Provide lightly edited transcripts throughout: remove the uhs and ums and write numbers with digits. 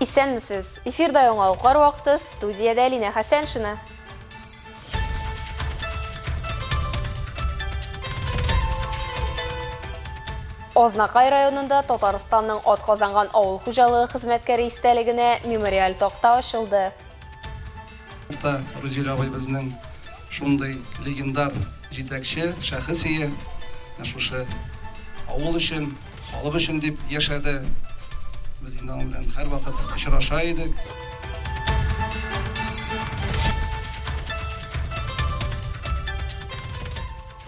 Исәнмесез! Эфирда яңалыклар вакыты, студиядә Линә Хәсәншина. Азнакай районында Татарстанның атказанган авыл хуҗалыгы хезмәткәре истәлегенә мемориаль такта ачылды. Та Рузил абый безнең шундый легендар җитәкче, шәхес ие. Менә шушы авыл өчен, халык өчен дип яшәде. Без инде аның белән һәрвакыт очраша идек.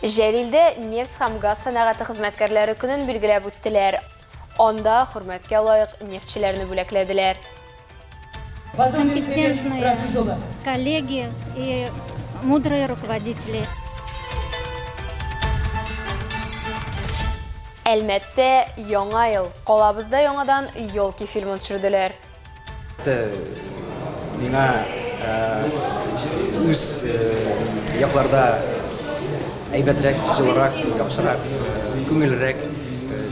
Җәлилдә нефть һәм газ сәнәгате хезмәткәрләре көнен билгеләп үттеләр. Анда хөрмәткә лаек нефтьчеләрне бүләкләделәр. Компетентные коллеги и мудрые руководители. Әлмәттә Яңа ел. Калабызда яңадан Елки фильмын төшерделәр. Миңа үз якларда әйбәтрәк, җылырак, яхшырак, күңеллерәк,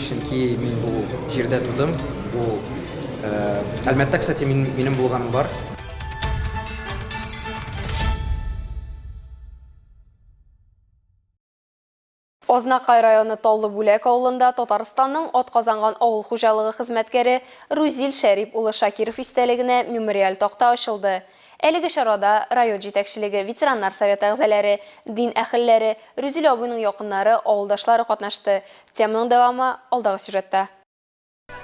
чөнки мин бу җирдә тудым. Бу Әлмәттә, кстати, минем булганым бар. Азнакай районы Таллы Бүләк авылында Татарстанның атказанган авыл хуҗалыгы хезмәткәре Рузил Шәрип улы Шакиров истәлегенә мемориаль такта ачылды. Әлеге чарада район җитәкчелеге, ветераннар советы әгъзаләре, дин әһелләре, Рузил абыйның якыннары, авылдашлары катнашты. Теманың дәвамы алдагы сюжетта.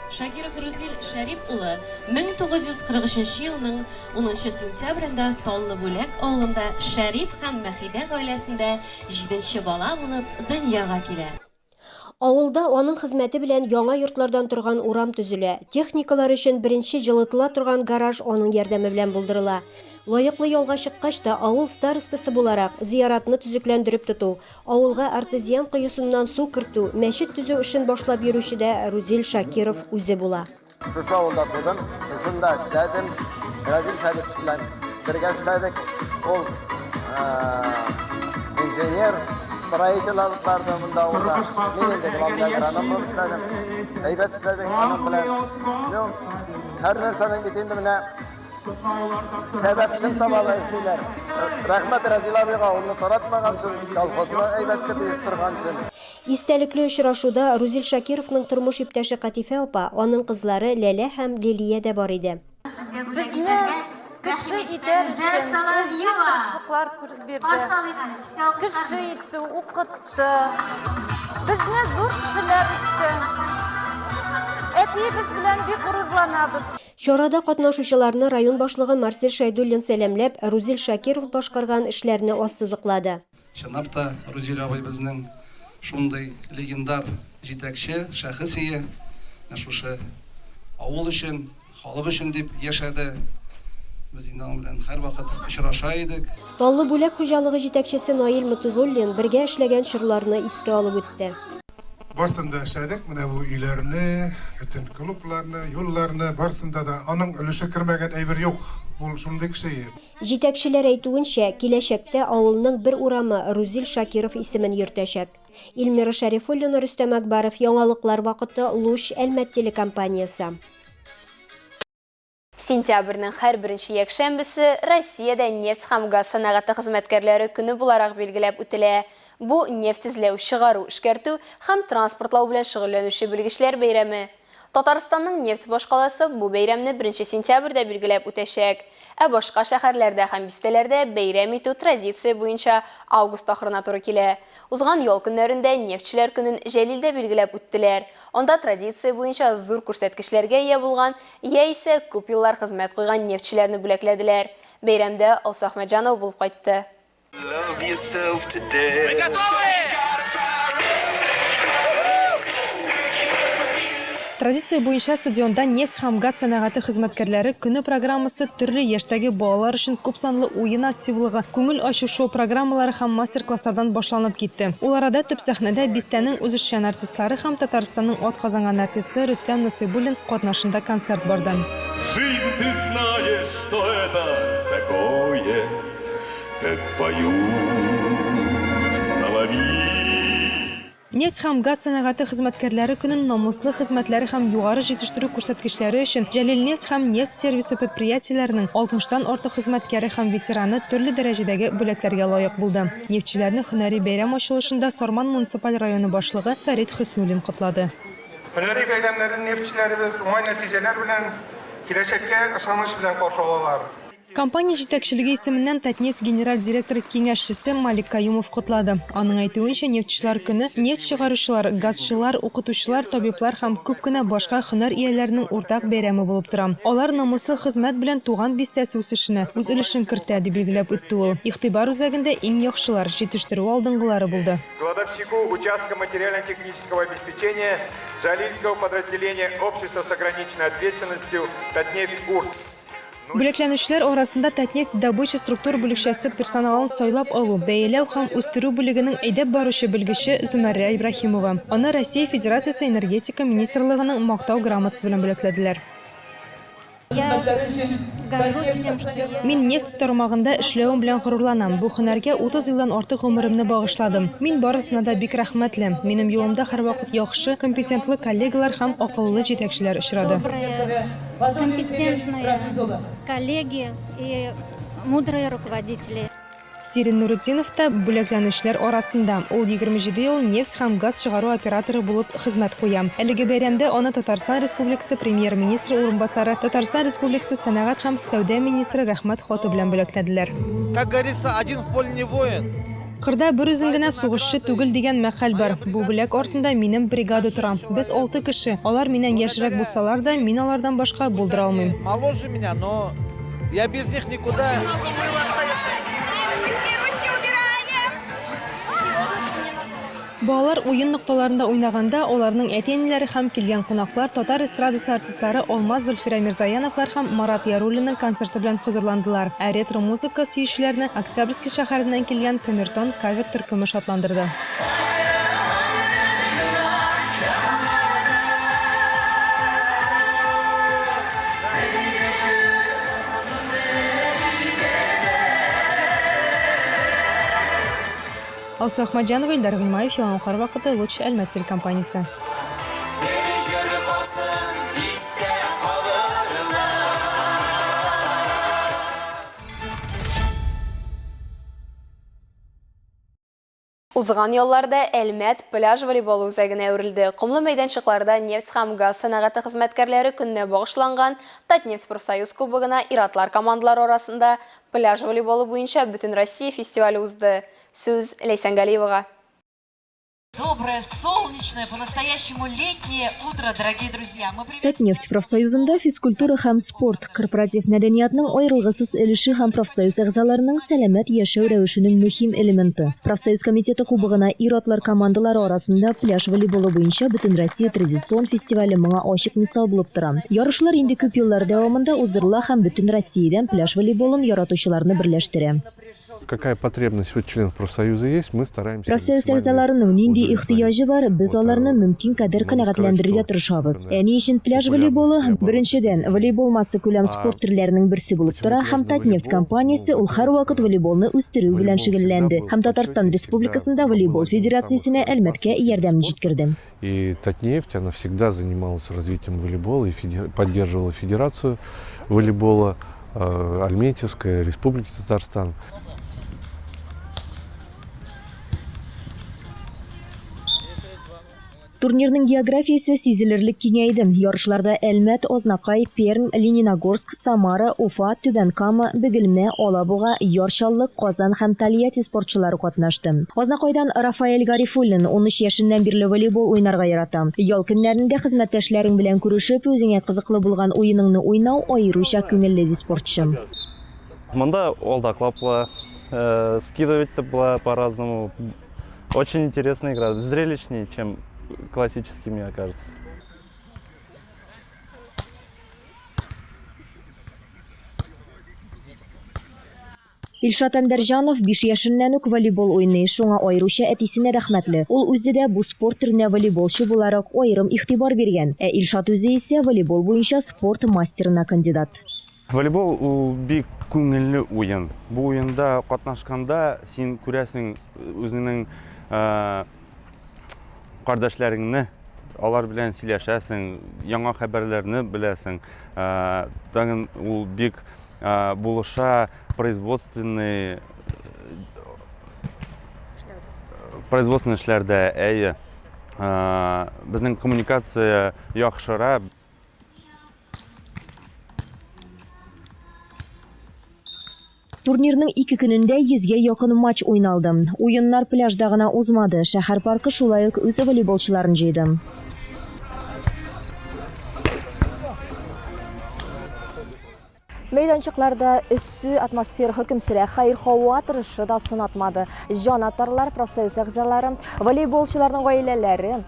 Шакиров Рузил Шәрип улы 1943 елның унынчы сентябрендә Таллы Бүләк авылында Шәрип һәм Мәхидә гаиләсендә җиденче бала булып дөньяга килә. Авылда аның хезмәте белән яңа йортлардан торган урам төзелә, техникалар өчен беренче җылытыла торган гараж аның ярдәме белән булдырыла. Лаеклы ялга чыккач та, авыл старостасы буларак, зыяратны төзекләндереп тоту, Авылга артезиан коесыннан су кертү, мәчет төзү эшен башлап йөрүче дә Рузил Шакиров үзе була. Шушы авылда тудым, шушында эшләдем. Рәзил Шәрипов белән бергә эшләдек. Ул инженер, строитель алып барды монда авылда. Мин инде главный агроном булып эшләдем. Әйбәт эшләдек аның белән. Ну, һәр нәрсәнең бит инде менә Сәбәпчен табалар эзлиләр. Рәхмәт Рәзил абыйга, ул таратмаган өчен, колхозны әйбәт итеп оештырган өчен. Истәлекле очрашуда Рузил Шакировның тормыш иптәше Катифә апа, аның кызлары Ләлә һәм Лилия дә бар иде. Безне кеше итәр өчен ул бик тырышлыклар бирде. Кеше итте, укытты. Безне зур кешеләр итте. Әтиебез белән бик горурланабыз. Чарада катнашучыларны район башлыгы Марсель Шәйдуллин сәламләп, Рузил Шакиров башкарган эшләрне ассызыклады. Чынлап та, Рузил абый безнең шундый легендар җитәкче, шәхес ие. Менә шушы авыл өчен, халык өчен дип яшәде. Без инде аның белән һәрвакыт очраша идек. Таллы Бүләк хуҗалыгы җитәкчесе Наил Мотыйгуллин бергә эшләгән чорларны искә алып үтте. Барсын да эшләдек, менә бу өйләрне, бөтен клубларны, юлларны, барсында да аның өлеше кермәгән әйбер юк. Ул шундый кеше иде. Җитәкчеләр әйтүенчә, киләчәктә авылның бер урамы Рузил Шакиров исемен йөртәчәк. Эльмира Шәрифуллина, Рөстәм Әкбаров, Яңалыклар вакыты, Луч, Әлмәт телекомпаниясе. Сентябрьнең һәр беренче якшәмбесе Россиядә нефть һәм газ сәнәгате хезмәткәрләре көне буларак билгеләп үтелә. Бу, нефть эзләү, чыгару, эшкәртү һәм транспортлау белән шөгыльләнүче белгечләр бәйрәме. Татарстанның нефть башкаласы бу бәйрәмне беренче сентябрьдә билгеләп үтәчәк. Ә башка шәһәрләрдә һәм бистәләрдә бәйрәм итү традиция буенча август ахырына туры килә. Узган ял көннәрендә Нефтьчеләр көнен Җәлилдә билгеләп үттеләр. Анда традиция буенча зур күрсәткечләргә ия булган яисә күп еллар хезмәт куйган нефтьчеләрне бүләкләделәр. Бәйрәмдә Алсу Әхмәтҗанова булып кайтты. Традиция буенча стадионда нефть һәм газ сәнәгате хезмәткәрләре көне программасы төрле яшьтәге балалар өчен күпсанлы уен активлыгы, күңел ачу шоу-программалары һәм мастер-класслардан башланып китте. Ул арада төп сәхнәдә бистәнең үзешчән артистлары һәм Татарстанның атказанган артисты Рөстәм Насыйбуллин катнашында концерт барды. Жизнь, ты знаешь, что это такое, Как поют соловьи. Нефть һәм газ сәнәгате хезмәткәрләре көнен намуслы хезмәтләре һәм югары җитештерү күрсәткечләре өчен Җәлилнефть һәм нефть сервисы предприятиеләренең алтмыштан артык хезмәткәре һәм ветераны төрле дәрәҗәдәге бүләкләргә лаек булды. Нефтьчеләрне һөнәри бәйрәм ачылышында Сарман муниципаль районы башлыгы Фәрит Хөснуллин котлады. Һөнәри бәйрәмнәрен нефтьчеләребез уңай нәтиҗәләр белән, киләчәккә ышаныч белән каршы алалар. Компания җитәкчелеге исеменнән Татнефть генераль директоры киңәшчесе Малик Каюмов котлады. Аның әйтүенчә, Нефтьчеләр көне, нефть чыгаручылар, газчылар, укытучылар, табиблар һәм күп кенә башка һөнәр ияләренең уртак бәйрәме булып тора. Алар намуслы хезмәт белән туган бистәсе үсешенә үз өлешен кертә, дип билгеләп үтте ул. Игътибар үзәгендә иң яхшылар, җитештерү алдынгылары булды. Кладовщику участка материально-технического обеспечения Джалильского подразделения общества с ограниченной ответственностью Татнефть-Урс. Бүләкләнүчеләр арасында Татнефть добыча структур бүлекчәсе персоналын сайлап алу, бәяләү һәм үстерү бүлегенең әйдәп баручы белгече Зөмәррә Ибраһимова. Аны Россия Федерациясе Энергетика министрлыгының Мактау грамотасы белән бүләкләделәр. Мин нефть тармагында эшләвем белән горурланам. Бу һөнәргә 30 елдан артык гомеремне багышладым. Мин барысына да бик рәхмәтле. Минем юлымда һәрвакыт яхшы, компетентлы коллегалар һәм акыллы җитәкчеләр очрады. Компетентные коллеги и мудрые руководители. Сирин Нуретдинов та бүләкләнүчеләр арасында. Ул 27 ел нефть һәм газ чыгару операторы булып хезмәт куя. Әлеге бәйрәмдә аны Татарстан Республикасы Премьер-министры урынбасары, Татарстан Республикасы сәнәгать һәм сәүдә министры Рәхмәт хаты белән бүләкләделәр. Как говорится, один в поле не воин. Кырда бер үзең генә сугышчы түгел дигән мәкаль бар. Бу бүләк артында минем бригада тора. Без алты кеше. Алар миннән яшьрәк булсалар да, мин алардан башка булдыра алмыйм. Моложе меня, но я без них никуда. Балалар уен нокталарында уйнаганда, аларның әти-әниләре һәм килгән кунаклар татар эстрадасы артистлары Алмаз Зөлфирә Мирзаяновлар һәм Марат Яруллинның концерты белән хозурландылар. Ә ретро-музыка сөючеләрне Октябрьский шәһәреннән килгән Камертон кавер төркеме шатландырды. Алсу Әхмәтҗанова, Илдар Гыйльмаев, Яңалыклар вакыты, Луч Әлмәт телекомпаниясе. Узган ялларда Әлмәт пляж волейболы үзәгенә әверелде. Комлы мәйданчыкларда нефть һәм газ сәнәгате хезмәткәрләре көненә багышланган Татнефть профсоюз кубогына ир-атлар командалары арасында пляж волейболы буенча Бөтенроссия фестивале узды. Сүз Ләйсән Галиевага. Доброе, солнечное, по-настоящему летнее утро, дорогие друзья. Мы Татнефть профсоюзында физкультура һәм спорт, корпоратив мәдәниятның аерылгысыз өлеше һәм профсоюз әгъзаларының сәламәт яшәү рәвешенең мөһим элементы. Профсоюз комитеты кубогына ир-атлар командалары арасында пляж волейболы буенча Бөтенроссия традицион фестивале моңа ачык мисал булып тора. Ярышлар инде күп еллар дәвамында уздырыла һәм бөтен Россиядән пляж волейболын яратучыларны берләштерә. Какая потребность у членов профсоюза есть, мы стараемся. Профсоюз әгъзаларының нинди ихтыяҗы бар, без аларны мөмкин кадәр канәгатьләндерергә тырышабыз. Ә ни өчен пляж волейболы? Беренчедән, волейбол массакүләм спорт төрләренең берсе булып тора һәм Татнефть компаниясе ул һәрвакыт волейболны үстерү белән шөгыльләнде һәм Татарстан Республикасында волейбол федерациясенә Әлмәткә ярдәмен җиткерде. И Татнефть, она всегда занималась развитием волейбола и поддерживала федерацию волейбола э, Альметьевской, Республики Татарстан. Турнирның географиясе сизелерлек киңәйде. Ярышларда Әлмәт, Азнакай, Пермь, Лениногорск, Самара, Уфа, Түбән Кама, Бөгелмә, Алабуга, Яр Чаллы, Казан һәм Тольятти спортчылары катнашты. Азнакайдан Рафаэль Гарифуллин 13 яшеннән бирле волейбол уйнарга ярата. Ял көннәрендә хезмәттәшләрең белән күрешеп, үзеңә кызыклы булган уеныңны уйнау аеруча күңелле, ди спортчы. Монда алдаклап була, э, скидывать була по-разному. Очень интересная игра, зрелищнее, чем классический, мне кажется. Илшат Әндәрҗанов биш яшеннән үк волейбол уйный, шуңа аеруча әтисенә рәхмәтле. Ул үзе дә бу спорт төренә волейболчы буларак аерым игътибар биргән. Ә Илшат үзе исә волейбол буенча спорт мастерына кандидат. Волейбол ул бик күңелле уен. Бу уенда катнашканда син күрәсең үзеңнең кардәшләреңне, алар белән сөйләшәсең, яңа хәбәрләрне беләсең. Тагын ул бик булыша производственный производственный эшләрдә, әйе. Безнең коммуникация яхшыра. Турнирның ике көнендә йөзгә якын матч уйналды. Уеннар пляжда гына узмады, шәһәр паркы шулай ук үз волейболчыларын җыйды. Мәйданчыкларда эссе атмосфера хөкем сөрә. Хәер, һава торышы да сынатмады. Җанатарлар, профсоюз әгъзалары, волейболчыларның гаиләләре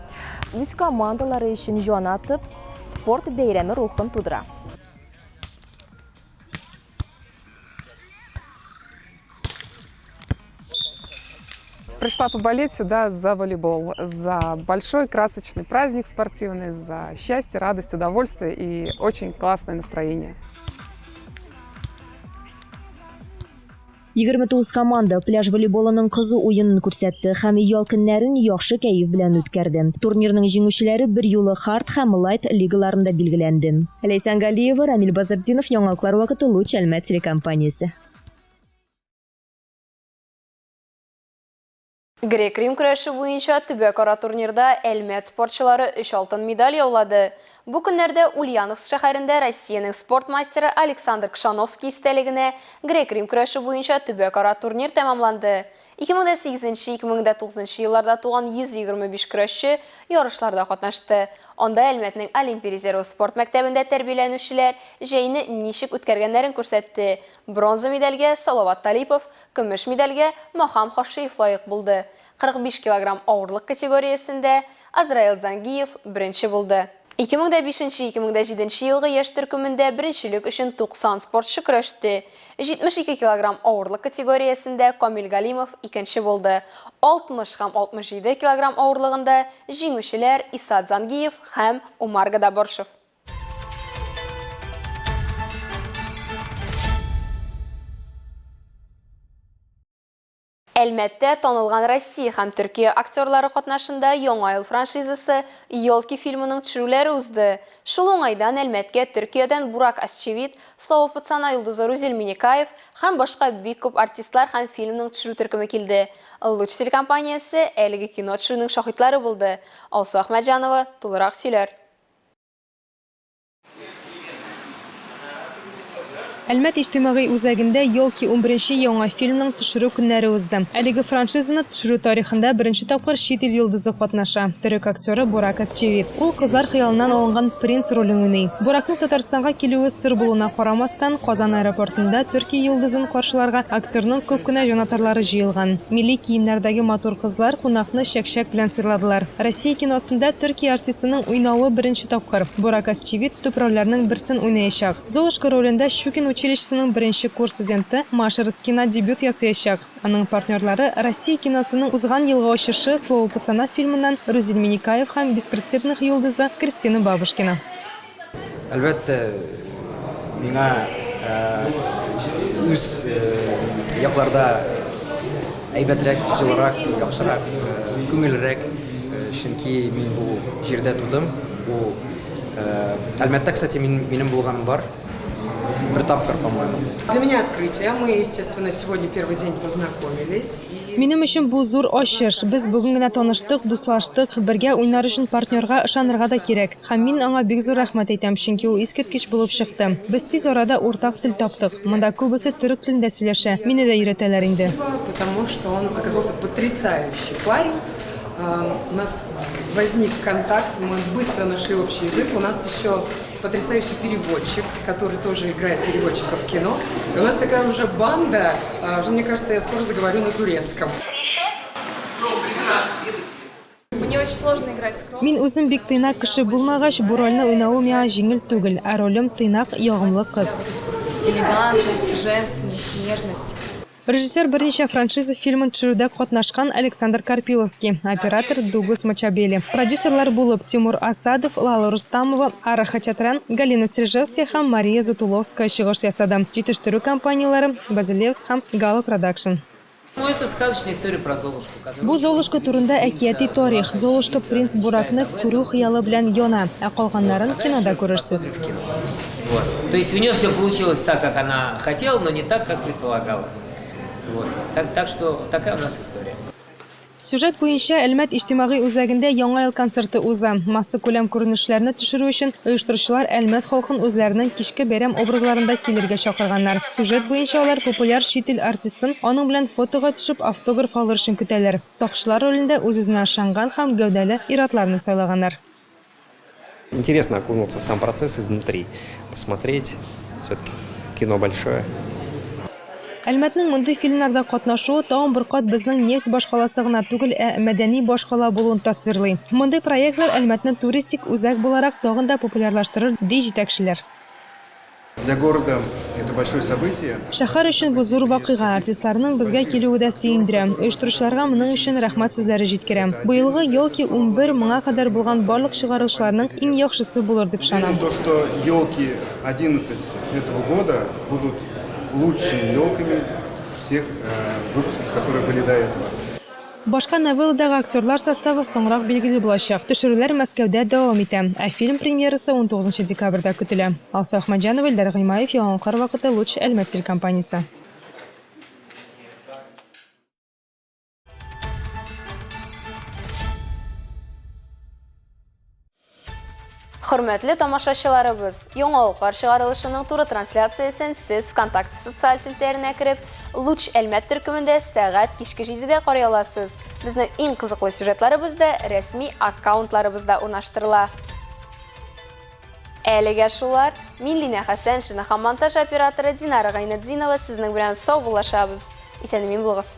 үз командалары өчен җан атып, спорт бәйрәме рухын тудыра. Пришла поболеть сюда за волейбол, за большой красочный праздник спортивный, за счастье, радость, удовольствие и очень классное настроение. 29 команда пляж волейболының кызу уенын күрсәтте һәм ял көннәрен яхшы кәеф белән үткәрде. Турнирның җиңүчеләре берьюлы Хард һәм Лайт лигаларында билгеләнде. Ләйсән Галиева, Рамил Базартдинов, Яңалыклар вакыты, Луч Әлмәт телекомпаниясе. Грек-рим көрәше буенча төбәкара турнирда Әлмәт спортчылары өч алтын медаль яулады. Бу көннәрдә Ульяновск шәһәрендә Россиянең спорт мастеры Александр Кшановский истәлегенә грек-рим көрәше буенча төбәкара турнир тәмамланды. 2008-2009 елларда туган 125 көрәшче ярышларда катнашты. Анда Әлмәтнең Олимпия резервы спорт мәктәбендә тәрбияләнүчеләр җәйне ничек үткәргәннәрен күрсәтте. Бронза медальгә Салават Талипов, Көмеш медальгә Махам Хашиев лаек булды. 45 килограмм авырлык категориясендә Азраил Дзангиев беренче булды. 2005-2007 елгы яшь төркемендә беренчелек өчен 90 спортчы көрәште. 72 килограмм авырлык категориясендә Камил Галимов икенче булды. 60 һәм 67 килограмм авырлыгында җиңүчеләр Иса Дзангиев һәм Умар Гадаборшев. Әлмәттә танылган Россия һәм Төркия актерлары катнашында Яңа ел франшизасы Елки фильмының төшерүләре узды. Шул уңайдан Әлмәткә Төркиядән Бурак Озчивит, Слово пацана йолдызы Рузил Минекаев һәм башка бик күп артистлар һәм фильмның төшерү төркеме килде. Луч телекомпаниясе әлеге кино төшерүнең шаһитлары булды. Алсу Әхмәтҗанова тулырак сөйләр. Әлмәт иҗтимагый үзәгендә Елки унберенче яңа фильмның төшерү көннәре узды. Әлеге франшизаны төшерү тарихында беренче тапкыр чит ил йолдызы катнаша, төрек актеры Бурак Озчивит. Ул кызлар хыялыннан алынган принц ролен уйный. Буракның Татарстанга килүе сер булуына карамастан, Казан аэропортында Төркия йолдызын каршыларга актерның күп кенә җанатарлары җыелган. Милли киемнәрдәге матур кызлар кунакны чәкчәк белән сыйладылар. Россия киносында Төркия артистының уйнавы беренче тапкыр. Бурак Озчивит төп рольләрнең берсен уйнаячак. Золушка ролендә Щукин училищесының беренче курс студенты Маша Рыскина дебют ясаячак. Аның партнерлары, Россия киносының узган елгы ачышы Слово пацана фильмыннан Рузил Минекаев һәм Беспринципных йолдызы Кристина Бабушкина. Әлбәттә, миңа үз якларда әйбәтрәк, җылырак, яхшырак, күңелрәк, чөнки мин бу җирдә тудым. Бу Әлмәттә, кстати, минем булганым бар. Бер тапкыр, по-моему. Для меня открытие. Мы, естественно, сегодня первый день познакомились. Минем өчен бу зур ачыш. Без бүген генә таныштык, дуслаштык. Бергә уйнар өчен партнерга ышанырга да кирәк. Һәм мин аңа бик зур рәхмәт әйтәм, чөнки ул искиткеч булып чыкты. Без тиз арада уртак тел таптык. Монда күбесе төрек телендә сөйләшә, мине дә өйрәтәләр инде. Спасибо, потому что он оказался потрясающий парень. У нас возник контакт, мы быстро нашли общий язык. У нас еще потрясающий переводчик, который тоже играет переводчика в кино. И у нас такая уже банда, уже, мне кажется, я скоро заговорю на турецком. Мне очень сложно играть скромно. Мин үзем бик тыйнак кеше булмагач, бу рольне уйнавы миңа җиңел түгел, ә ролем тыйнак, ягымлы кыз. Элегантность, женственность, нежность. Режиссер берничә франшиза фильмын төшерүдә катнашкан Александр Карпиловский, оператор Дуглас Мачабели. Продюсерлар булып Тимур Асадов, Лала Рустамова, Ара Хачатрян, Галина Стрижевская һәм Мария Затуловская чыгыш ясады. Җитештерү компанияләре, Базилевс һәм Гала Продакшн. Ну, это сказочная история про Золушку. которая- Бу Золушка турында әкияти тарих. Золушка принц Буракны күрү хыялы белән яна, ә калганнарын кинода күрерсез. Вот. То есть у нее все получилось так, как она хотела, но не так, как предполагала. Вот. Так, так что такая у нас история. Сюжет буенча, Әлмәт иҗтимагый үзәгендә Яңа ел концерты уза. Массакүләм күренешләрне төшерү өчен оештыручылар Әлмәт халкын үзләренең кичке бәйрәм образларында килергә чакырганнар. Сюжет буенча алар популяр чит ил артистын аның белән фотога төшеп автограф алыр өчен көтәләр. Сакчылар ролендә үз-үзенә ышанган һәм гәүдәле ир-атларны сайлаганнар. Интересно окунуться в сам процесс изнутри, посмотреть. Все-таки кино большое. Әлмәтнең мондый фильмнарда катнашуы тагын бер кат безнең нефть башкаласы гына түгел, ә мәдәни башкала булуын тасвирлый. Мондый проектлар Әлмәтне туристик үзәк буларак тагын да популярлаштырыр, ди җитәкчеләр. Для города это большое событие. Шәһәр өчен бу зур вакыйга, артистларның безгә килүе дә сөендерә. Оештыручыларга моның өчен рәхмәт сүзләре җиткерәм. Быелгы Елки 11 моңа кадәр булган барлык чыгарылышларның иң яхшысы булыр дип ышанам. Уверен, то, что елки 11 этого года будут лучшими елками всех выпусков, которые были до этого. Башка новелладагы актерлар составы соңрак билгеле булачак. Төшерүләр Мәскәүдә дәвам итә, ә фильм премьерасы 19 декабрьдә көтелә. Алсу Әхмәтҗанова, Илдар Гыймаев, Яңалыклар вакыты, Луч, Әлмәт телекомпаниясе. Хөрмәтле тамашачыларыбыз, яңалыклар чыгарылышының туры трансляциясен сез ВКонтакте социаль челтәренә кереп, Луч Әлмәт төркемендә сәгать кичке 7-дә карый аласыз. Безнең иң кызыклы сюжетларыбыз да рәсми аккаунтларыбызда урнаштырыла. Әлегә шулар. Мин Линә Хәсәншина һәм монтаж операторы Динара Гайнетдинова сезнең белән саубуллашабыз. Исән-имин булыгыз.